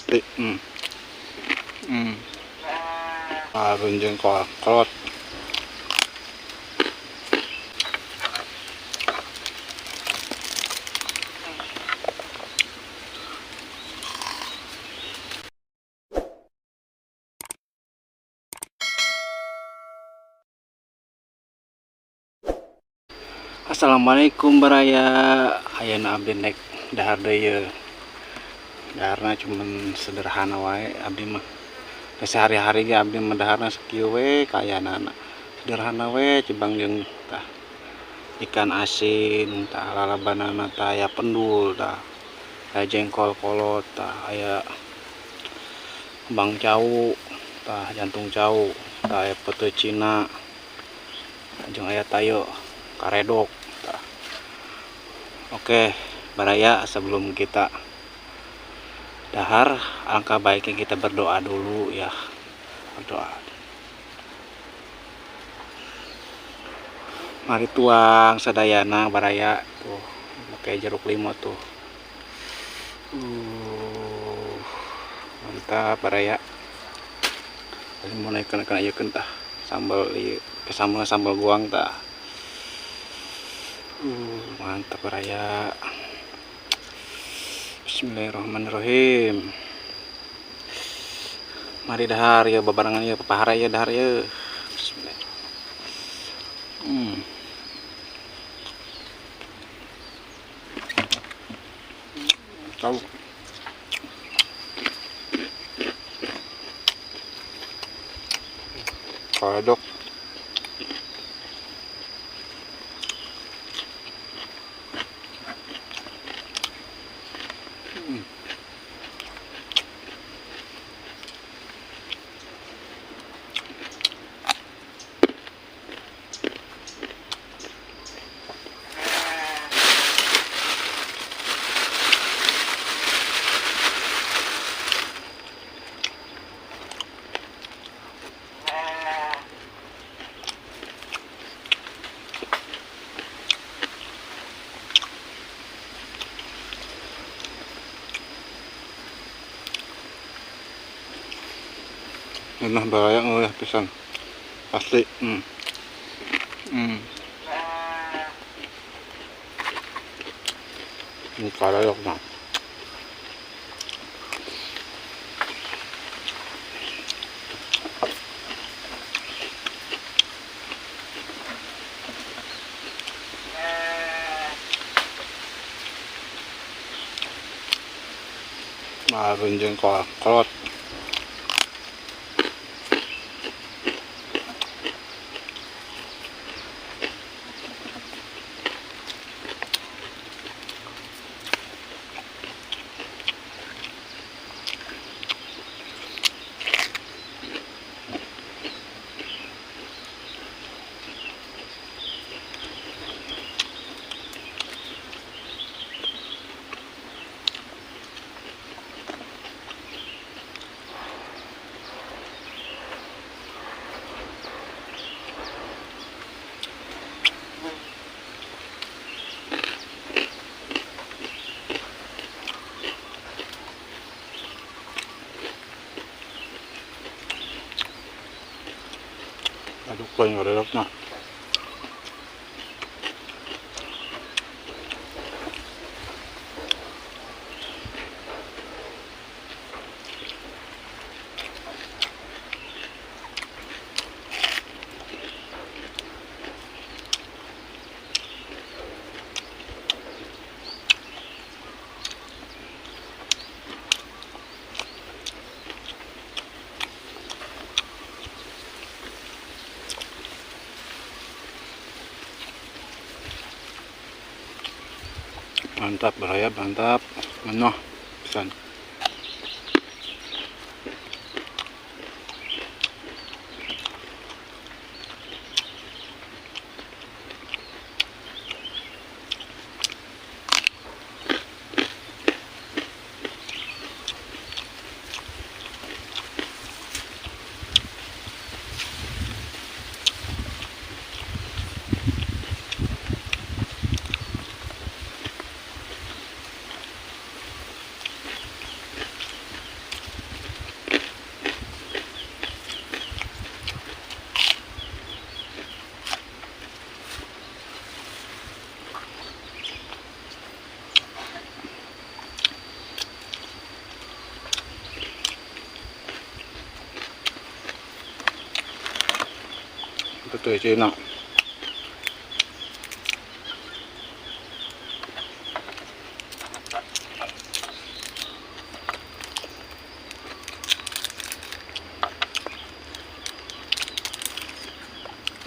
Asli. Runjung kolot. Assalamualaikum baraya, ayeuna abdi nek dahar deui ye. Daharna cuman sederhana wae abdi mah. Sehari-hari ge abdi mah daharna sakieu we kayanana. Sederhana we cibang jeung tah ikan asin, tah lalabanana tah aya pendul tah, aya jengkol kolot tah, aya kembang cau tah, jantung cau tah, aya pete Cina jeung aya tayo karedok tah. Oke baraya, sebelum kita dahar alangkah baiknya kita berdoa dulu ya. Berdoa. Mari tuang sadayana baraya tuh, pakai jeruk limau tuh. Mantap baraya. Mulai kena-kena ieu tah sambal ieu, sambal sambal goang tah. Mantap baraya. Bismillahirrahmanirrahim. Mari dahar ya babarengan ya papahara ya dahar ya. Bismillah. Tahu. Karedok. Nah, baraya ngeulah pisan. Asli. Ini karedok mah. Nah, runjung kolot. Aduh, kau yang ada nah. Mantap baraya, mantap. Menoh pisan. Putih Cina.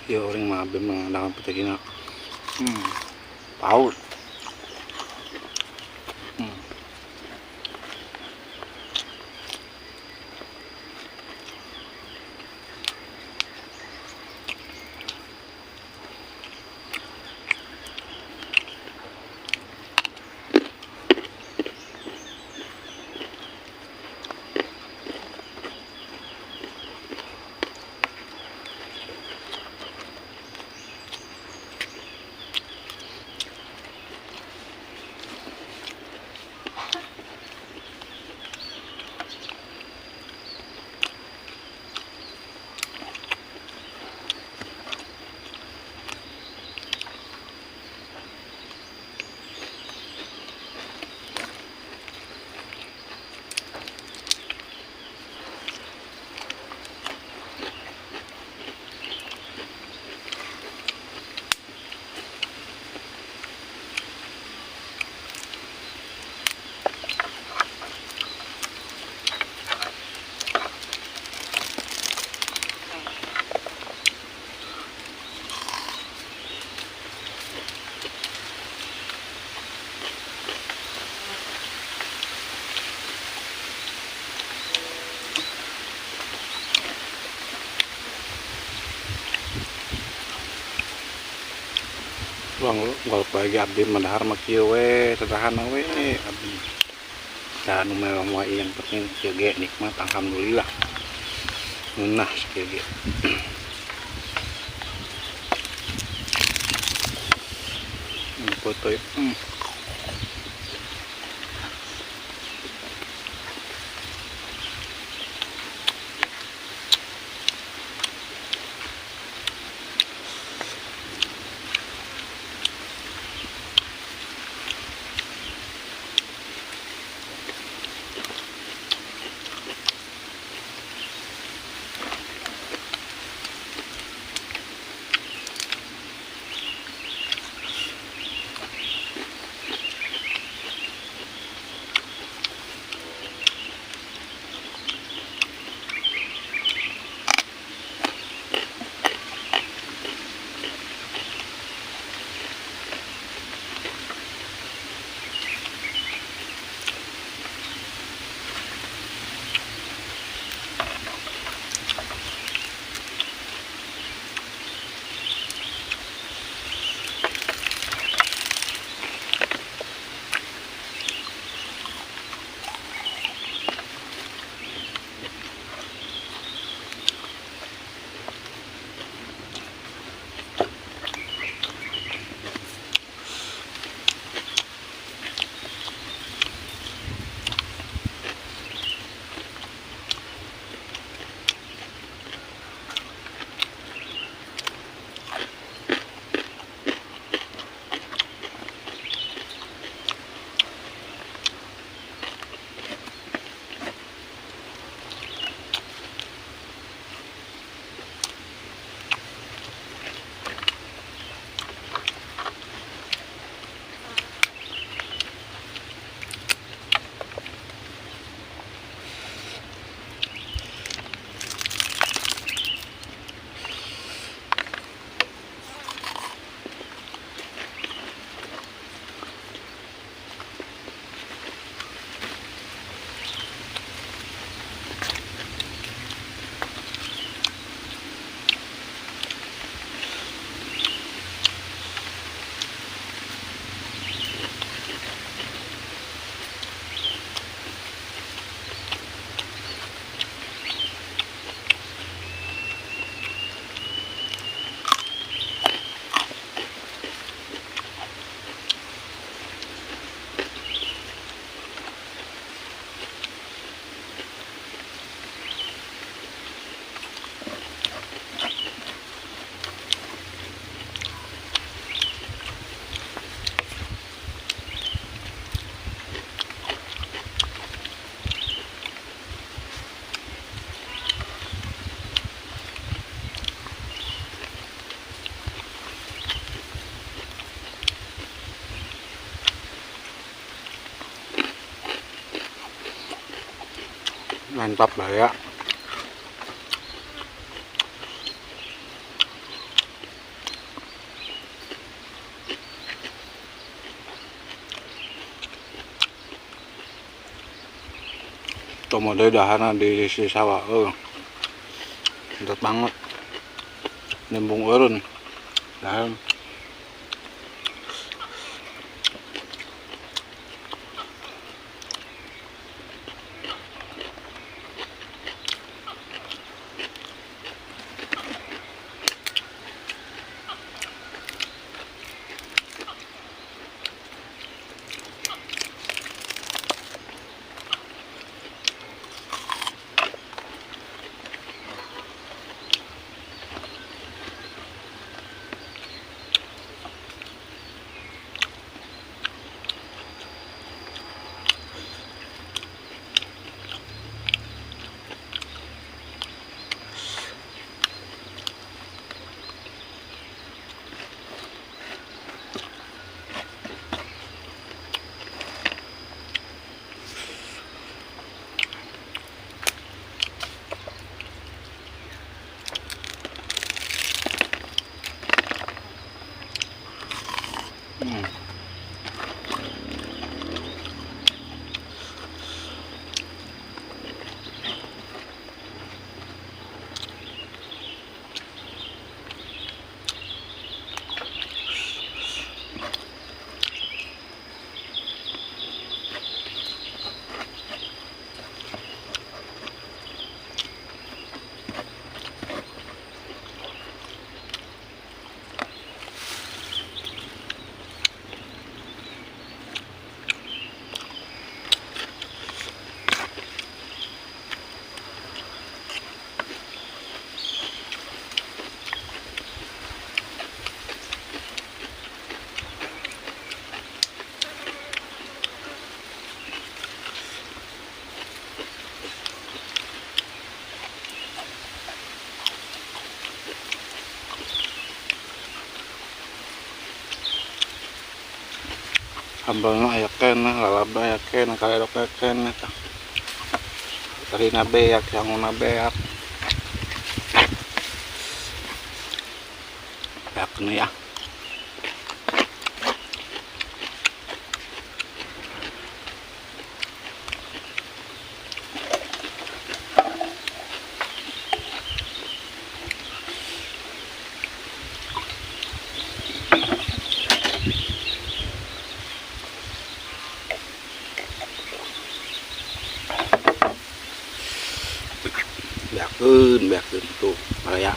Ya orang mah abdi mah dalam putih Cina. Paus. Unggal pagi abdi mah dahar mah kieu we, sederhana we abdi. Da nu mewah mah yang penting kieu ge nikmat alhamdulillah. Ngeunah sakieu ge. Foto. Mantap lah ya. Komo deui daharna di sisi sawah, mantap banget. Nembung eureun. Dahar. Sambalna aya keneh, lalabna aya keneh, karedok aya keneh tah. Tarina beak, sanguna beak. Beak ya. Beakeun, beakeun tuh, baraya.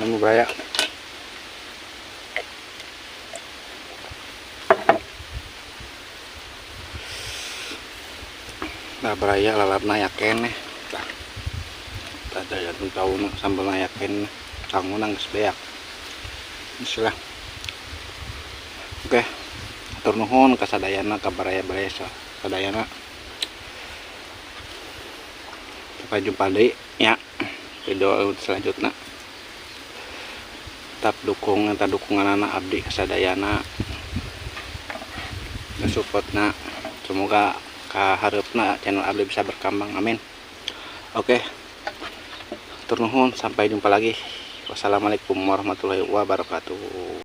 Nemu baraya. Nah, baraya lalapna aya keneh. Tah. Tah daya tauna sambelna aya keneh. Sanguna geus beak. Geus lah. Oke. Hatur nuhun ka sadayana, ka baraya-baraya sadayana. Sampai jumpa deui nya video selanjutnya. Tetap dukung eta dukunganana abdi kasadayana, supportna, semoga kahareupna channel abdi bisa berkembang, amin. Oke, hatur nuhun, sampai jumpa lagi. Wassalamualaikum warahmatullahi wabarakatuh.